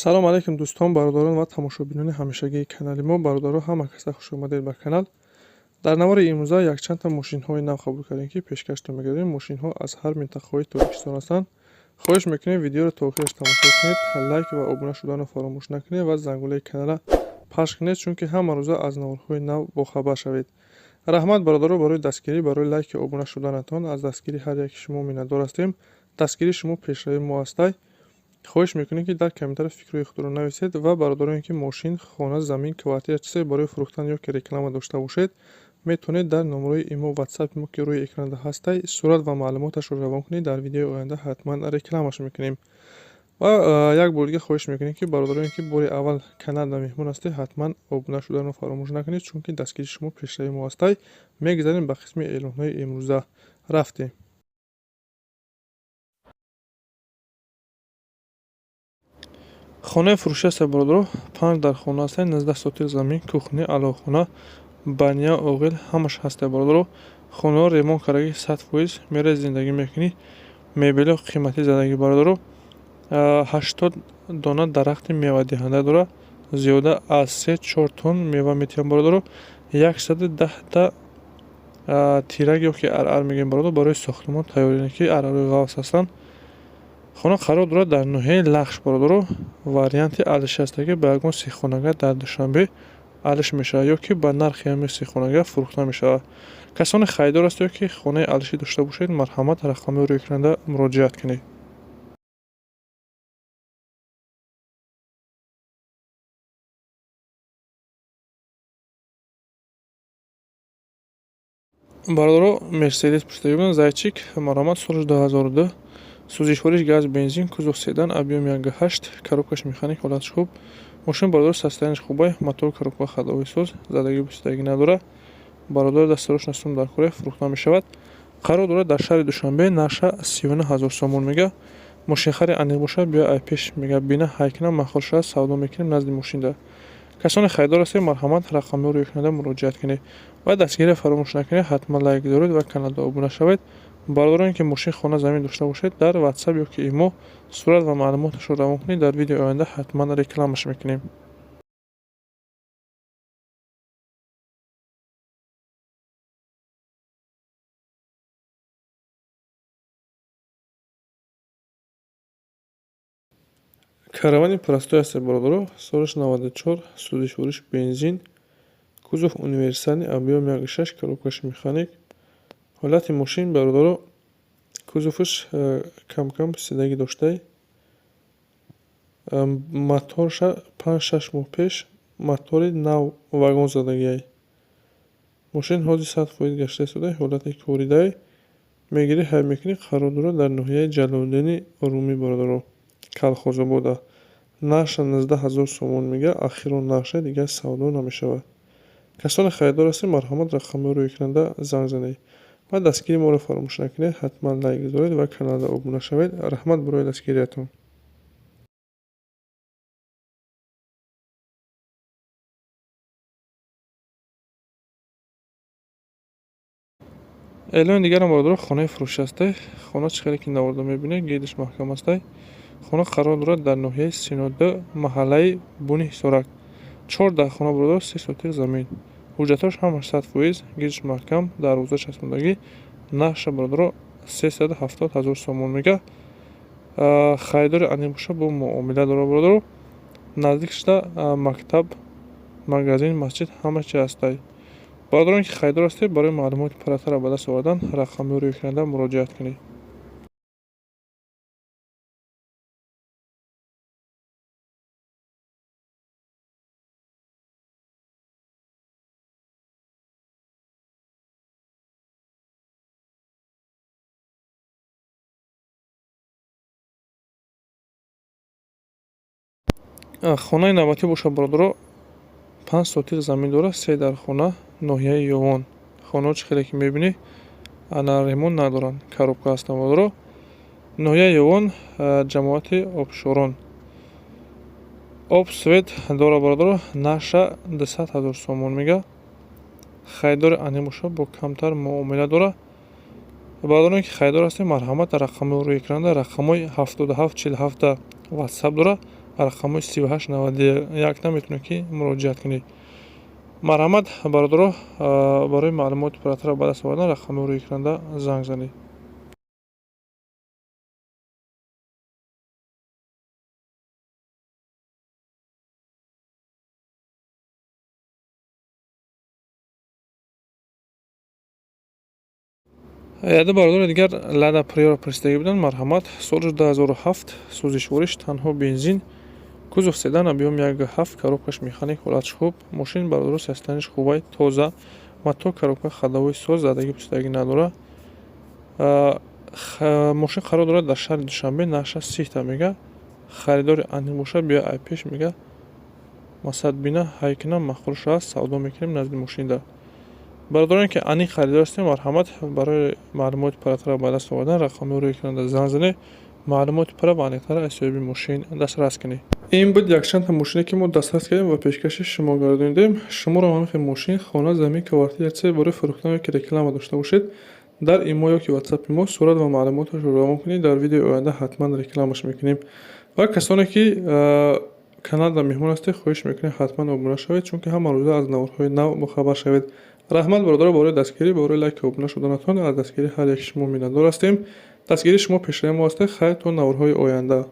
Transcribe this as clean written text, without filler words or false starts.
Салом алейкум, дӯстон, бародарон ва тамошобинони ҳамешагии канали мо. Бародаро, ҳама каса хуш омадед ба канал. Дар навори имрӯза якчандта мошинҳои нав қабул кардем, ки пешкаштон мегардем. Мошинҳо аз ҳар минтақаҳои Тоҷикистон ҳастанд. Хоҳиш мекунем, видеоро то охираш тамошо кунед, лайк ва обуна шуданро фаромӯш накунед ва зангулаи каналра пахш кунед, чунки ҳама рӯза аз наворҳои нав бохабар шавед. Раҳмат, бародаро, барои дастгирӣ, барои лайки обуна шуданатон. Аз дастгирии ҳар яки шумо миннатдор ҳастем. Дастгирии шумо пешравии мо ҳастай. Хоҳиш мекунем, ки дар комментария фикрҳои худро нависед ва бародароне, ки мошин, хона, замин, квартира, чизе барои фурӯхтан ё ки реклама дошта бошед, метавонед дар номерои имо, ватсапи мо, ки рӯи экранда ҳастай, сурат ва маълумоташро равон кунед. Дар видеои оянда ҳатман рекламаш мекунем. Ва як бори дига хоҳиш мекунем, ки бародароне, ки бори аввал каналда меҳмон ҳастед, ҳатман обуна шуданро фаромӯш накунед, чунки дастгирии шумо пешравии мо ҳастай. Мегузарем ба қисми эълонҳои имрӯза. Рафтем. Хонаи фурӯшӣ аст, бародаро. Панҷ дар хона аст, 19 сотих замин, кухня, алоқхона, баня, оғил, ҳамаш ҳаста, бародаро. Хонаҳо ремонт кардаги, 100%. Мераи, зиндагӣ мекунӣ. Мебело қиматӣ задагӣ, бародаро. 80 дона дарахти мевадиҳанда дорад, зиёда аз 3-4 тонн мева метиҳанд, бародаро. 110-та тирак ё ки арар мегӯем, бародаро, барои сохтмон тайёр, ки арарҳои ғафс ҳастанд. Хона қарор дорад дар ноҳияи Лахш, бародаро. Варианти алиш ҳаста, ки ба ягон сехонага дар Душанбе алиш мешавад ё ки ба нархи ҳамин сехонага фурӯхта мешавад. Касоне харидор ҳастед ё ки хонаи алишӣ дошта бошед, марҳамат, рақамҳои рӯи экранда муроҷиат кунед. Бародаро, Мерседес пурсида буданд, Зайчик. Марҳамат, соли 2002, сӯзишвориш газ, бензин, кузов седан, объём 1,8, коробкаш механик, ҳолаташ хуб. Мошин, бародаро, состоянияш хубай, мотор, коробка ходовой соз, задагӣ, пусидагӣ надорад. Бародаро, дастарошна сум дар кора, фурӯхта мешавад. Қарор дорад дар шаҳри Душанбе. Нарша 39 000 сомон мега. Мошинхари аниқ бошад, биё, ай пеш мега, бина, ҳайкна, маъқул шавад, савдо мекунем назди мошинда. Касоне харидор ҳастед, марҳамат, рақамҳои рӯи экранда муроҷиат кунед ва дастгириро фаромӯш накунед, ҳатман лайк гузоред ва каналда обуна шавед. Бародароне, ки мошин, хона, замин дошта бошед, дар ватсап ё ки имо сурат ва маълумоташро равон кунед. Дар видеои оянда ҳатман рекламаш мекунем. Каравани простой ҳастед, бародаро. Солаш 94, сӯзишвориш бензин, кузов универсальный, объём 1,6, коробкаш механик. Ҳолати мошин, бародаро, кузоваш камкам пусидагӣ доштай. Моторша 5-6 моҳ пеш мотори нав вагон задагиай. Мошин ҳозир 100% гашта истодай, ҳолати коридай. Мегирӣ, ҳай мекунӣ. Қарор дорад дар ноҳияи Ҷалолиддини Румӣ, бародаро, Калхозобода. Нархша 19 000 сомон мега, ахирон нархша, дигар савдо намешавад. Касоне харидор ҳастед, марҳамат, рақамҳои рӯи экранда занг занед ва дастгирии моро фаромӯш накунед, ҳатман лайк гузоред ва каналда обуна шавед. Раҳмат барои дастгириятон. Эълони дигарам, бародаро, хонаи фурӯшӣ ҳастай. Хона чӣ хеле ки наворда мебинед, гирдиш маҳкам ҳастай. Хона қарор дорад дар ноҳияи Синоду, маҳаллаи Буни Ҳисорак. Чор дар хона, бародаро, 3 сотих замин, ҳуҷҷатҳош ҳамаш 100%, гирдиш маҳкам, дарвоза часпондагӣ. Нархша, бародаро, 370 000 сомон мега. Харидори аниқ боша, бо муомила дорад, бародаро. Наздик шуда мактаб, магазин, масҷид, ҳама чи ҳастай. Бародароне, ки харидор ҳастед, барои маълумоти пурратарро ба даст овардан рақамҳои рӯи экранда муроҷиат кунед. Хонаи навбатӣ бошад, бародаро, 5 сотих замин дорад, се дар хона, ноҳияи Ёвон. Хонаҳо, чӣ хеле ки мебинӣ, ана ремонт надоранд, коробка ҳастанд, бародаро. Ноҳияи Ёвон, ҷамоати Обшорон. Об, свет дорад, бародаро. Нархша 200 000 сомон мега. Харидори аниқ бошад, бо камтар муомила дорад. Бародароне, ки харидор ҳастед, марҳамат, рақамҳои рӯи экранда, рақамҳои 77 47 ватсап дорад. Ба рақамҳои 38 91 наметавонед, ки муроҷиат кунед. Марҳамат, бародаро, барои маълумоти пурратара ба даст овардан рақамҳои рӯи экранда занг занед. Яде бародари дигар Лада Приора пурсидагӣ буданд. Марҳамат, соли 2007, сӯзишвориш танҳо бензин, кузов седан, объём 1,7, коробкаш механик, ҳолатш хуб. Мошин, бародаро, состоянияш хубай, тоза, мотор, коробка, ходовой соз, задагӣ пусидагӣ надорад. Мошин қарор дорад дар шаҳри Душанбе, нархаш 30-та мега. Харидори аниқ бошад, биё ай пеш, мега, масад бина, ҳай кунам, маъқул шавад, савдо мекунем назди мошинда. Бародароне, ки аниқ харидор ҳастем, марҳамат, барои маълумоти пурратара ба даст овардан рақамҳои рӯи экранда занг занед, маълумоти пурра ва аниқтара аз соҳиби мошин дастрас кунед. Ин буд якчандта мошине, ки мо дастрас кардем ва пешкаши шумо гардонидем. Шуморо ҳамин хел мошин, хона, замин, квартира, чизе барои фурӯхтан ё ки реклама дошта бошед, дар имо ё ки ватсапи мо сурат ва маълумоташро равон кунед, дар видеои оянда ҳатман рекламаш мекунем. Ва касоне, ки каналда меҳмон ҳастед, хоҳиш мекунем, ҳатман обуна шавед, чунки ҳама рӯза аз наворҳои нав бохабар шавед. Раҳмат, бародаро, барои дастгирӣ, барои лайку обуна шуданатон. Аз дастгирии ҳар яки шумо миннатдор ҳастем. Дастгирии шумо пешраи мо ҳастед. Хайр, то наворҳои оянда.